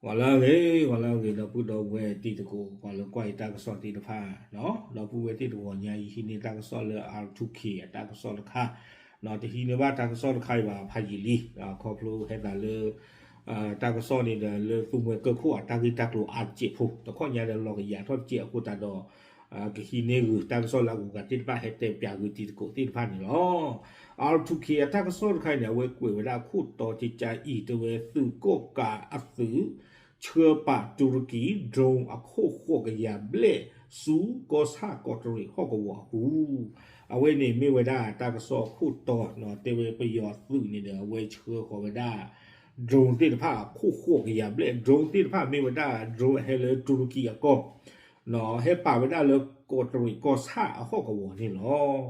ဂီၤလၢအဂ့ၤ, ဂီၤလၢအဂ့ၤ ဒီပုၢ်ဒီဝဲၢ်တံၤသကိး ပှၤလၢကွၢ်ယတၢ်ကစီၣ်သ့ၣ်တဖၣ်, ဒီပုၢ်ဝဲၢ်သ့ၣ်တဂီၤညါ ယဟံးန့ၢ်တၢ်ကစီၣ်လၢ R two K အတၢ်ကစီၣ်တခါ, တဟံးန့ၢ်ဘၣ်တၢ်ကစီၣ်တခါအံၤဘၣ်ဖးယံာ်လံ, ခီဖျိဟဲသးလၢ တၢ်ကစီၣ်န့ၣ်ဒီး လၢသူမှဲကၢၢ်ခိၣ်အတၢ်ဂ့ၢ်တၢ်ကျိၤအါတစဲးဖိ တခီညါဒီးလီၤကယၤထီၣ်တစဲးအဃိသတးဒီး ကဟံးန့ၢ်ဂုာ်တၢ်ကစီၣ်လၢအဂုၤအဂၤသ့ၣ်တဖၣ် ဟဲတဲပၠးဂုာ်တံၤသကိးသ့ၣ်တဖၣ်န့ၣ်လီၤ. R two K အတၢ်ကစီၣ်တခါအံၤန့ၣ် အဝဲကွဲးဝဲဒၣ်ခိၣ်တီကကါအံၤ တဲဝဲသုးကီၣ်ကးအသုး ဆှၢပာ်တူရကံ drone အခိၣ်ဃိးကယၤဘျဲၣ်ဆူ ကီၢ်ဆၣ်ကီးတရံးဟီၣ်ကဝီၤအပူၤ, အဝဲန့ၣ်မ့ၢ်ဝဲဒၣ်တၢ်ကစီၣ်ခိၣ်တီ, တဲဝဲပယီၤသုးန့ၣ်ဒီး အဝဲဆှၢဃီၤဝဲဒၣ် drone သ့ၣ်တဖၣ်အခိၣ်ဃိးကယၤဘျဲၣ်, drone သ့ၣ်တဖၣ်မ့ၢ်ဝဲဒၣ် drone ဟဲလၢတူရကံအကီၢ် ဟဲပာ်ဝဲဒၣ်လၢကီးတရံးကီၢ်ဆၣ်အဟီၣ်ကဝီၤန့ၣ်လီၤ.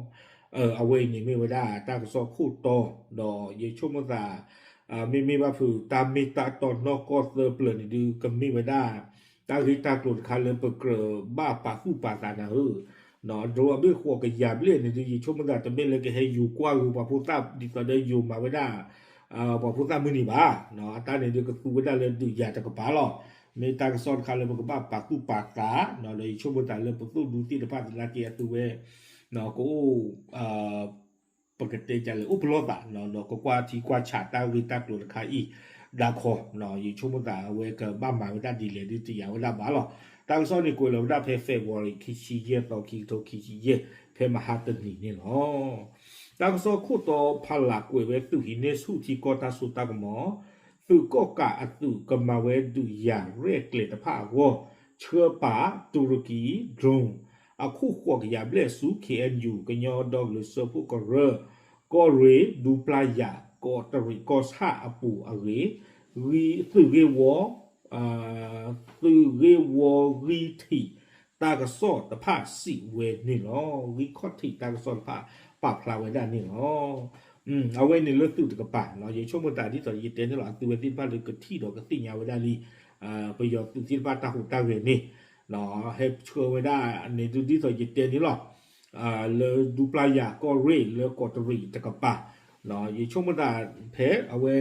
အဝဲအံၤန့ၣ်မ့ၢ်ဝဲဒၣ်တၢ်ကစီၣ်ခိၣ်တီ, ဒီးယဆိကမိၣ်သး မ့မ့ၢ်ဘၣ်ဖုးတၢ်မ့ၢ်တၢ်တီနီၢ်ကီၢ်သၢပျၢၤန့ၣ်ဒုး ကမ့ၢ်ဝဲဒၣ် တၢ်ဂ့ၢ်တၢ်ကျိၤတခါလၢပကြၢးဘၣ်ပာ်သူၣ်ပာ်သးနၤဧၢ, drone အဘ့ၣ်ဃိးကယၤဘျဲၣ်န့ၣ်ဒုး ယဆိကမိၣ်သးတမ့ၢ်လၢကဟဲယူၤကွၢ်ဂ့ၤပှၤဖိသၣ်ဒ်သိးဒီးယိၤမၤဝဲဒၣ် ပှၤဖိသၣ်မုၢ်နံၤဘၣ်, အတၢ်န့ၣ်ဒုးကသူဝဲဒၣ်လၢဒုးယၤတကပၤလီၤ. မ့ၢ်တၢ်ကစီၣ်တခါလၢပကဘၣ်ပာ်သူၣ်ပာ်သး, ဒီးယဆိကမိၣ်သးလၢပသိၣ်ဒူသ့ၣ်တဖၣ်သနာ်က့အသုဝဲ ကအိၣ် ပကတဲဒ်လဲၣ် အိၣ်ပလီၢ်သး ဒီးကကွၢ်ထံကွၢ်ဆးတၢ်ဂ့ၢ်တၢ်ကျိၤတခါအံၤ ဒၣ်ခီ, ယဆိကမိၣ်သးအဝဲကဘၣ်မၤဝဲဒၣ်ဒ်လဲၣ်ဒုးတယာ်ဝဲဒၣ်ဘၣ်လီၤ. တၢ်ကစီၣ်န့ၣ်ကွဲးလီၤဝဲဒၣ်ဖဲ February ခံဆံယဲၢ်သီ ခံကထိခံဆံယဲၢ် ဖဲမဟါတနံၤန့ၣ်လီၤ. တၢ်ကစီၣ်ခိၣ်တီဖးလၢ်ကွဲးဝဲသုးဟံးန့ၢ်ဆူၣ်ထံကီၢ်တၢ်စိတၢ်ကမီၤ, သုးကီၣ်ကးအသုးကမၤဝဲဒုးယၤရဲၣ်ကျဲၤတဖၣ်အဂီၢ်, ဆှၢပာ်တူရကံ drone အခိၣ်ဃိးကယၤဘျဲၣ်ဆူ K N U ကညီဒီကလုာ်စၢဖှိၣ်ကရၢ ကီၢ်ရ့ၣ် ဒူပျၢ်ယၤ ကီးတရံးကီၢ်ဆၣ်အပူၤအဂ့ၢ်, သုးဂ့ၢ်ဝီ သုးဂ့ၢ်ဝီဂံၢ်ထံးတၢ်ကစီၣ်တဖၣ်စံးဝဲန့ၣ်လီၤ. ဂံၢ်ခီၣ်ထံးတၢ်ကစီၣ်တဖၣ်ပာ်ဖျါဝဲဒၣ်န့ၣ်လီၤ. အဝဲန့ၣ်လၢသုးတကပၤ, ယဆိကမိၣ်တၢ်ဒ်သိးယတဲန့ၣ်လီၤ, အသုဝဲသ့ၣ်တဖၣ်လၢကထံၣ်ဒီးကသ့ၣ်ညါဝဲဒၣ်လံ ပယီၤသုးသ့ၣ်တဖၣ်တၢ်ဟူးတၢ်ဂဲၤန့ၣ် ဟဲဆှၢဝဲဒၣ်န့ၣ်ဒုးဒ်သိးယတဲန့ၣ်လီၤ. လၢဒူပျၢ်ယၤကီၢ်ရ့ၣ်လၢကီးတရံးတကပၤ, ယဆိကမိၣ်တၢ်ဖဲအဝဲ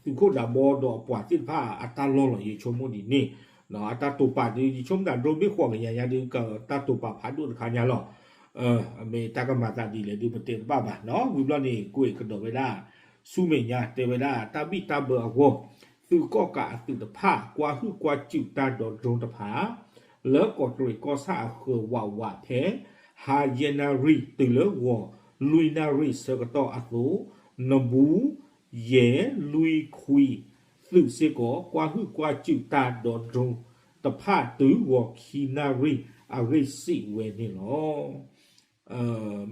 သုးခိၣ်ဒးဘီဒီးအပှၤသ့ၣ်တဖၣ်အတၢ်လီၢ်လီၤ ယဆိကမိၣ်ဒ်န့ၣ်, အတၢ်တိာ်ပာ်ဒုး ယဆိကမိၣ်တၢ် drone ဘ့ၣ်ဃိးကယၤညါဒုး ကတၢ်တိာ်ပာ်ဖးဒိၣ်တခါညါလီၤ. မ့ၢ်တၢ်ကမၤသးဒ်လဲၣ်ဒုး ပတဲတဘၣ်ဘၣ်နီၤ, ဝံၤဘျီန့ၣ် ကွဲးကဒီးဝဲဒၣ် ဆူမဲာ်ညါတဲဝဲဒၣ် တၢ်ဘံၣ်တၢ်ဘၢအဂီၢ်, သုးကီၣ်ကးအသုးတဖၣ် ကွၢ်ဟုၣ်ကွၢ်စူၣ်တၢ်ဒီး drone တဖၣ် လၢကီးတရံးကီၢ်ဆၣ်အဃၢၤဝးဝးဖဲ ဟါယဲၢ်နၣ်ရံၣ်တုၤလၢဂီၤလွံၢ်နၣ်ရံၣ်ဆၢကတီၢ်အသိး, နဘူး ယဲၢ်လွံၢ်ခွံ သုးစ့ၢ်ကီး ကွၢ်ဟုၣ်ကွၢ်စူၣ်တၢ်ဒီး drone တဖၣ်တုၤဂီၤခံနၣ်ရံၣ်အဂ့ၢ်စံးဝဲန့ၣ်လီၤ.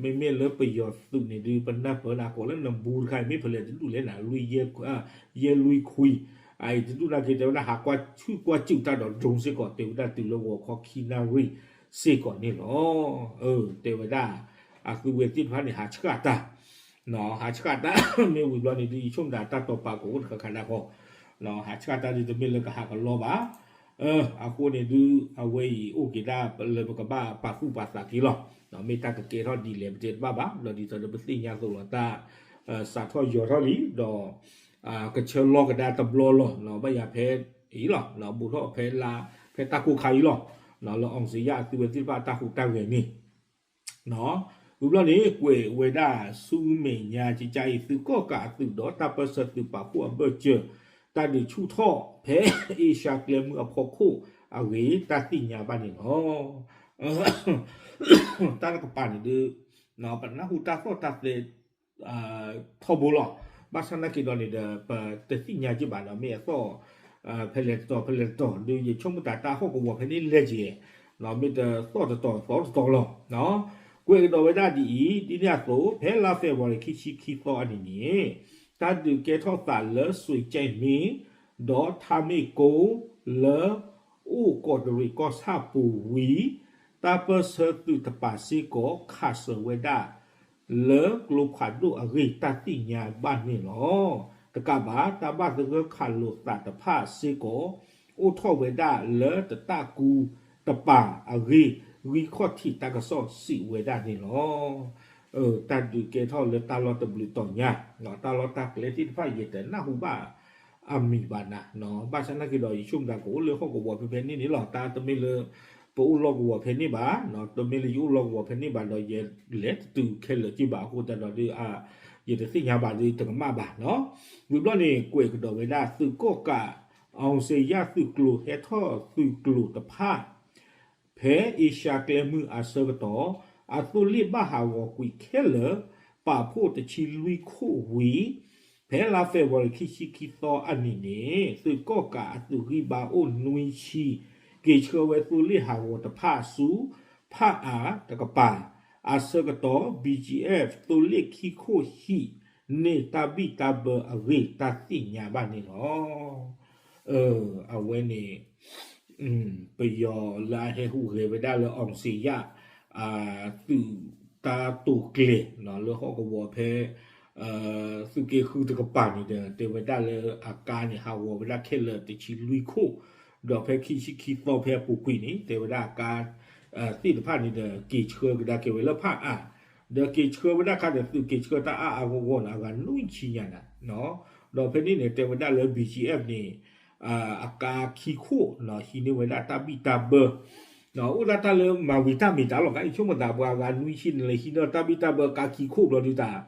မ့မ့ၢ်လၢပယီၤသုးန့ၣ်ဒုး ပနၢ်ပၢၢ်နၤကိးလၢနဘူးတခါအံၤ မ့ၢ်ဖဲလဲၣ်တဒူၣ်လဲၣ်နၤ လွံၢ်ယဲၢ် ယဲၢ်လွံၢ်ခွံ, အအံၤတဒူၣ်နာ်က့ တဲဝဲဒၣ်ဟးကွၢ်ဟုၣ်ကွၢ်စူၣ်တၢ်ဒီး drone စ့ၢ်ကီး တဲဝဲဒၣ်တုၤလၢဂီၤခီခံနၣ်ရံၣ်စ့ၢ်ကီးန့ၣ်လီၤ. တဲဝဲဒၣ် အသုဝဲသ့ၣ်တဖၣ်န့ၣ် ဟးဆှၣ်တၢ် ဟးဆှၣ်တၢ် မ့ၢ်ဝံၤဘျီန့ၣ်ဒုး ယဆိကမိၣ်တၢ်တၢ်တိာ်ပာ်ကအိၣ်တခါခါဒၣ်ဃီ, ဟးဆှၣ်တၢ်ဒုးတမ့ၢ်လၢကဟးကလီဘၣ်. အဃိန့ၣ်ဒုး အဝဲအံၤအိၣ်က့ၤဒၣ်လၢပကဘၣ်ပာ်သူၣ်ပာ်သးက့ၤလီၤ. မ့ၢ်တၢ်ကကဲထီၣ်ဒ်လဲၣ် ပတဲတဘၣ်ဘၣ်, ဒီးဒ်သိးဒီးပသ့ၣ်ညါသိးလီၤတၢ် စးထီၣ်ယီၤထီၣ်လံ ဒီး ကဆၢလီၤကဒါတဘျီလီၤ. ဘၣ်ယၤဖဲအံၤလီၤ ဘူးထီၣ်ဖဲလါ ဖဲတၢ်ကိၢ်ခါအံၤလီၤ. လၢအီစံယၣ်အသုဝဲသ့ၣ်တဖၣ်အတၢ်ဟူးတၢ်ဂဲၤန့ၣ် ဝံၤဘျီန့ၣ် ကွဲးဝဲဒၣ်ဆူမဲာ်ညါ ကကါအံၤ သုးကီၣ်ကးအသုးဒီးတၢ်ပၢၢ်ဆၢသုးပာ်ဖှိၣ်အဘၢၣ်စၢၤ တၢ်ဒုးဆူၣ်ထီၣ်ဖဲအ့ရှါကျဲမုၢ်အဖီခိၣ်အဂ့ၢ် တၢ်သ့ၣ်ညါဘၣ်န့ၣ်လီၤ. တၢ်တကပၤန့ၣ်ဒုး ပနၢ်ဟူတၢ်သီၣ်တၢ်သဲ ထီဘိလီၤ. ဘၣ်ဆၣ်နာ်က့ဒီးန့ၣ်ဒီး ပတသ့ၣ်ညါက့ၤဘၣ်နီၤ မ့ၢ်အသီၣ် ဖဲလဲၣ်တတီၤ ဖဲလဲၣ်တတီၤ ဒုးယဆိကမိၣ်တၢ်တၢ်ဟီၣ်ကဝီၤဖဲန့ၣ်လဲၤက့ၤ မ့ၢ်တသီၣ်တတီၤသီတတီၤလီၤ. ကွဲးကဒီးဝဲဒၣ်ဒ်အံၤ ဒ်န့ၣ်အသိး ဖဲလါ February ခံဆံခံသီအနံၤန့ၣ် တၢ်ဒုးကဲထီၣ်သးလၢ စွ့ၤကဲမ့ၣ် ဒီးထါမ့ၣ်ကိ လၢ အိၣ်ကီးတရံးကီၢ်ဆၣ်ပူၤဝံၤ တၢ်ပၢၢ်ဆၢသုးတပၤစ့ၢ်ကီး ခးစၢၤဝဲဒၣ် လၢကျိဖးဒိၣ်အဂ့ၢ် တၢ်သ့ၣ်ညါဘၣ်န့ၣ်လီၤ. တကးဘၣ် တၢ်ဘၣ်သဂၢၢ်ခးလိာ်သးတဖၣ်စ့ၢ်ကီး အိၣ်ထီၣ်ဝဲဒၣ်လၢတၢ်ကူတပၤအဂ့ၢ် ဂံၢ်ခီၣ်ထံးတၢ်ကစီၣ်စံးဝဲဒၣ်န့ၣ်လီၤ. တၢ်ဒုးကဲထီၣ်လၢတၢ်လီၢ်တဘျုးတီၤညါ တၢ်လီၢ်တၢ်ကျဲသ့ၣ်တဖၣ် ယတနၢ်ဟူဘၣ် အမံၤဘၣ်နၤ, ဘၣ်ဆၣ်နာ်က့ဒီး ယဆိကမိၣ်သးကအိၣ်လၢဟီၣ်ကဝီၤဖဲဖဲန့ၣ်န့ၣ်လီၤ. တၢ်တမ့ၢ်လၢ ပအိၣ်လီၢ်ကဝီၤဖဲန့ၣ်ဘၣ်, တမ့ၢ်လၢယအိၣ်လီၢ်ကဝီၤဖဲန့ၣ်ဘၣ်ဒီး ယလဲၤတတုၤခဲလၢာ်က့ဘၣ်အဃိသတးဒီးဒုး ယတသ့ၣ်ညါဘၣ်ဒုးတကမၣ်ဘၣ်နီၤ. ဝံၤဘျီန့ၣ် ကွဲးကဒီးဝဲဒၣ်သုးကီၣ်ကး အောင်ဇေယျ သုးကျိၤဟဲထီၣ်သုးကျိၤတဖၣ် ဖဲအ့ရှါကျဲမုၢ်အဆၢကတီၢ် အသိလ့ၣ်ဘၣ်ဟးဂီၤကွံာ်ခဲလၢာ် ပာ်ဖှိၣ်တဆံလွံၢ်ခိၣ်ဝံၤ ဖဲလါဖ့ၤဘြူၤအါရံၤခံဆံခံသီအနံၤန့ၣ် သုးကီၣ်ကးအသုးဂံၢ်ဘါအိၣ်နွံဆံ က့ၤဆှၢဝဲသိလ့ၣ်ဟးဂီၤတဖၣ်ဆူ ဖၣ်အၣ်တကပၤ အဆၢကတီၢ် ဘီၣ်ကၠံၣ်အဲၣ် သိလ့ၣ်ခံခိၣ်ဟံၣ်န့ၣ် တၢ်ဘံၣ်တၢ်ဘၢအဂ့ၢ် တၢ်သ့ၣ်ညါဘၣ်န့ၣ်လီၤ. အဝဲန့ၣ် ပယီၤလၢအဟဲဟူးဂဲၤဝဲဒၣ်လၢ အောင်ဇေယျ သုးတၢ်တိာ်ကျဲၤလၢဟီၣ်ကဝီၤဖဲ သုးက့ဃုတကပၤန့ၣ်ဒီး တဲဝဲဒၣ်လၢအကါန့ၣ် ဟးဂီၤဝဲဒၣ်ခဲလၢာ်တဆံလွံၢ်ခိၣ်, ဒီးဖဲခံဆံခံသီဖဲအပူၤကွံာ်န့ၣ် တဲဝဲဒၣ်အကါသ့ၣ်တဖၣ်န့ၣ်ဒီး က့ၤဆှၢကဒါက့ၤဝဲလၢဖၣ်အၣ်, ဒီးက့ၤဆှၢဝဲဒၣ်ခါဒီး သုးက့ၤဆှၢတၢ်အါအါဂီၢ်ဂီၢ်န့ၣ် အဂၤနွံဆံညါနၤ, ဒီးဖဲန့ၣ်န့ၣ် တဲဝဲဒၣ်လၢ ဘီၣ်ကၠံၣ်အဲၣ်န့ၣ် အကါခံခိၣ် ဟံးန့ၢ်ဝဲဒၣ်တၢ်ဘံၣ်တၢ်ဘၢ အိၣ်ဒၣ်တၢ်လၢမၤဝံၤတၢ်မ့ၢ်တၢ်လီၤ. ယဆိကမိၣ်သး ပှၤအဂၤနွံဆံန့ၣ် လဲၤဟံးန့ၢ်တၢ်ဘံၣ်တၢ်ဘၢကါခံခိၣ်ဘျီဒုးတၢ်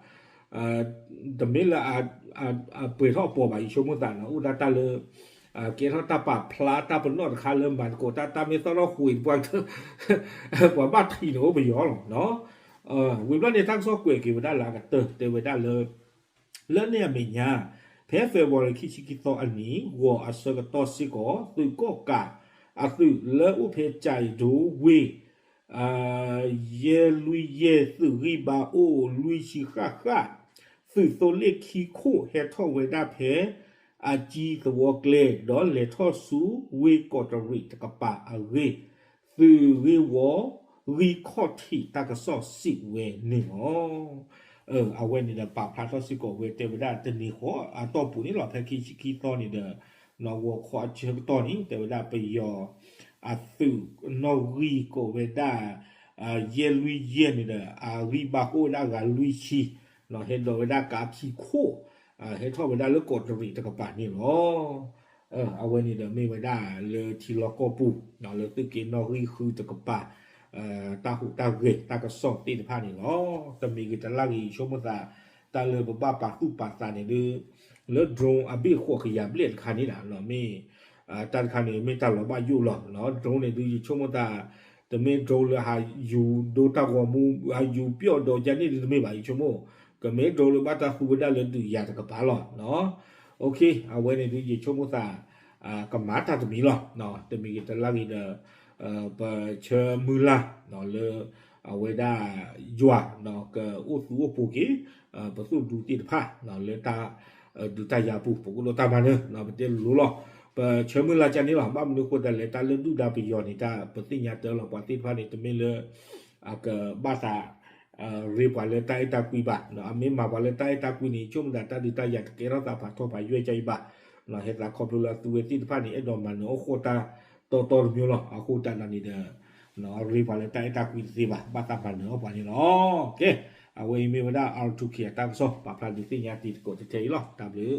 တမ့ၢ်လၢ အပှဲၤထီၣ်အပီၤဘၣ် ယဆိကမိၣ်သးန့ၣ် အိၣ်ဒၣ်တၢ်လၢ ကဲထီၣ်တၢ်ပာ်ဖျါတၢ်ပနီၣ်တခါလၢမၤသကိးတၢ် တၢ်မ့ၢ်သီၣ်ထီၣ်ဃုာ်တပှၢ် ပှၤဘၣ်ထံးန့ၣ်အိၣ်ပယီၤလီၤ. ဝံၤဘျီန့ၣ် တၢ်ကစီၣ်ကွဲးက့ၤဝဲဒၣ်လၢအကတၢၢ် တဲဝဲဒၣ်လၢ လၢန့ၣ်အမဲာ်ညါ ဖဲ February ခံဆံခံသီအနံၤ ဂီၤအဆၢကတီၢ်စ့ၢ်ကီး သုးကီၣ်ကး အသုးလၢအိၣ်ဖဲကၠဲးဒိဝ့ၢ် ယဲၢ်လွံၢ်ယဲၢ် သုးဂံၢ်ဘါအိၣ်လွံၢ်ဆံဃၣ်ဃၣ် သုးသိလ့ၣ်ခံခိၣ်ဟဲထီၣ်ဝဲဒၣ်ဖဲ အကၠံသဝီကျဲ ဒီးလဲၤထီၣ်ဆူဝ့ၢ်ကီးတရံးတကပၤအဂ့ၢ် သုးဂ့ၢ်ဝီ ဂံၢ်ခီၣ်ထံးတၢ်ကစီၣ်စံးဝဲန့ၣ်လီၤ. အဝဲန့ၣ်ဒီးပာ်ဖျါထီၣ်စ့ၢ်ကီးဝဲ တဲဝဲဒၣ်တနံၤဃီအတီၢ်ပူၤန့ၣ်လီၤ. ဖဲခံဆံခံသီန့ၣ်ဒီး နီၢ်ဂီၤခီအဆၢကတီၢ်န့ၣ် တဲဝဲဒၣ်ပယီၤ အသုးနီၣ်ဂံၢ်ကိးဝဲဒၣ် ယဲၢ်လွံၢ်ယဲၢ်န့ၣ်ဒီး အဂံၢ်ဘါအိၣ်ဝဲဒၣ်အဂၤလွံၢ်ဆံ ဟဲဒိးဝဲဒၣ်ကါခံခိၣ် ဟဲထီၣ်ဝဲဒၣ်လၢကီးတရံးတကပၤန့ၣ်လီၤ. အဝဲန့ၣ်ဒီးမ့ၢ်ဝဲဒၣ်လၢထံလီၢ်ကီၢ်ပူၤ လၢသုးက့နီၣ်ဂံၢ်ဃုတကပၤ တၢ်ဟူးတၢ်ဂဲၤတၢ်ကစီၣ်သ့ၣ်တဖၣ်န့ၣ်လီၤ. တမံၤဂ့ၤတလၢ်ဂ့ၤ ယဆိကမိၣ်သး တၢ်လၢပဘၣ်ပာ်သူၣ်ပာ်သးန့ၣ်ဒုး လၢ drone အဘ့ၣ်ဃိးကယၤဘျဲၣ်တခါန့ၣ်လီၤ. မ့ၢ် တၢ်တခါန့ၣ် မ့ၢ်တၢ်လီၤဘၣ်ယိၣ်လီၤ. drone န့ၣ်ဒုး ယဆိကမိၣ်သး တမ့ၢ် drone လၢဟးယူၤဒိတၢ်ဂီၤမူ ဟးယူၤပျီၣ်ဒီးကန့ၣ်ဒုးတမ့ၢ်ဘၣ် ယဆိကမိၣ် ကမ့ၢ် drone လၢဘၣ်တၢ်သူဝဲဒၣ်လၢဒုးယၤတကပၤလီၤ. အဝဲန့ၣ်ဒုး ယဆိကမိၣ်သး ကမၤတၢ်တမံၤလီၤ. တမံၤဂ့ၤတလၢ်ဂ့ၤဒီး ပဆၢမုၢ်လၢ် လၢ အဝဲဒၣ်ယွၤ ကအိၣ်သူအိၣ်ပိၤက့ၤ ပသိၣ်ဒူသ့ၣ်တဖၣ် လၢတၢ်ဒုးတၢ်ယၤပူၤ ပကအိၣ်ဒီးတၢ်မၤနၢၤ ပတဲလိၤလိၤလီၤ. ပဆၢမုၢ်လၢ်ကန့ၣ်လီၤ. ဘၣ်မနုၤအဃိသတးလဲၣ် တၢ်လၢဒုၣ်ဒါပယီၤန့ၣ် တၢ်ပသ့ၣ်ညါတၢ်လီၤ ပှၤသ့ၣ်တဖၣ်န့ၣ် တမ့ၢ်လၢ အကဘၣ်သး ရ့ပှၤလၢတၢ်အဲၣ်တၢ်ကွံဘၣ်. အမ့ၢ်မၤပှၤလၢတၢ်အဲၣ်တၢ်ကွံန့ၣ် ယဆိကမိၣ်သးတၢ်ဒုးတၢ်ယၤတကဲထီၣ်သးဖးထီဖးယွဲၢ်ကၢအံၤဘၣ်. ဟဲသးခီဖျိလၢအသုဝဲသ့ၣ်တဖၣ်န့ၣ် အဲၣ်ဒိးမၤနၢၤအီၣ်ဃီၣ်တၢ်တီတီတမံၤလီၤ. အဃိသတးဒီးန့ၣ်ဒီး ရ့ပှၤလၢတၢ်အဲၣ်တၢ်ကွံတသ့ဘၣ်. ဘၣ်သးမၤနၢၤအီၣ်ပှၤန့ၣ်လီၤ. ကဲ အဝဲအံၤမ့ၢ်ဝဲဒၣ် R two K အတၢ်ကစီၣ် ပာ်ဖျါဒုးသ့ၣ်ညါတံၤသကိးတထဲအံၤလီၤ. တၢ်ဘျုး